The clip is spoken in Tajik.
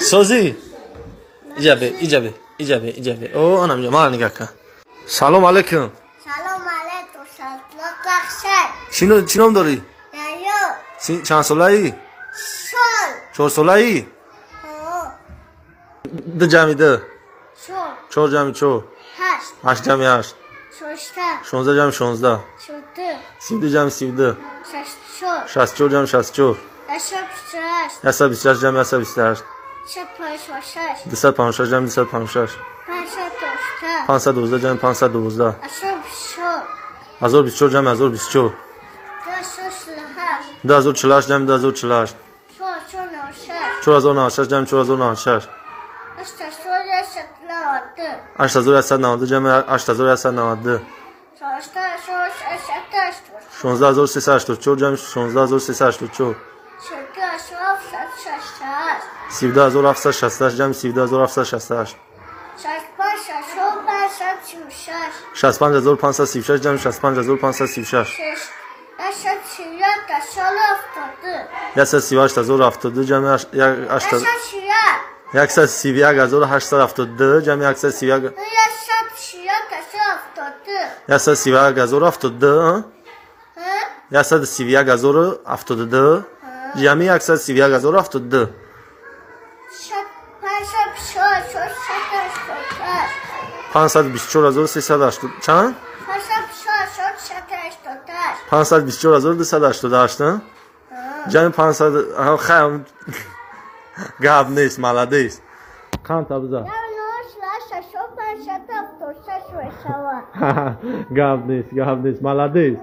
Созӣ? Иҷабе, иҷабе, иҷабе, иҷабе. О, анам ҷа, мана нигоҳ кун. Салом алейкум. Салом алейкум, салом. Чӣ ном дорӣ? Яё. Чанд солаӣ? Чор. 4 солаӣ? Ҳо. 2 ҷамъи 2. 4. 4 ҷамъи 4. 8. 8 ҷамъи 8. 16. 16 ҷамъи 16. 42. 32 ҷамъи 32. 64. 64 ҷамъи 64. 128. 128 ҷамъи 128. 156. 256 ҷамъи 256. 512. 512 ҷамъи 512. 124. 1024 ҷамъи 1024. 248. 2048 ҷамъи 2048. 496. 4096 ҷамъи 4096. 8192. 8192 ҷамъи 8192. 14884. 16384 ҷамъи 16384. 4768. 32768 ҷамъи 32768. 65536. 65536 ҷамъи 65536. 138 072. 138072 ҷамъи 131. 131872 ҷамъи 131. 131 072. 131072. 131072 ҷамъи 131072. 524 388. 524380 чанд? 524 388. 524288 ҷамъи 500. Хай, гап нест, молодец. Қанта биза. Гап нест, гап нест, молодец.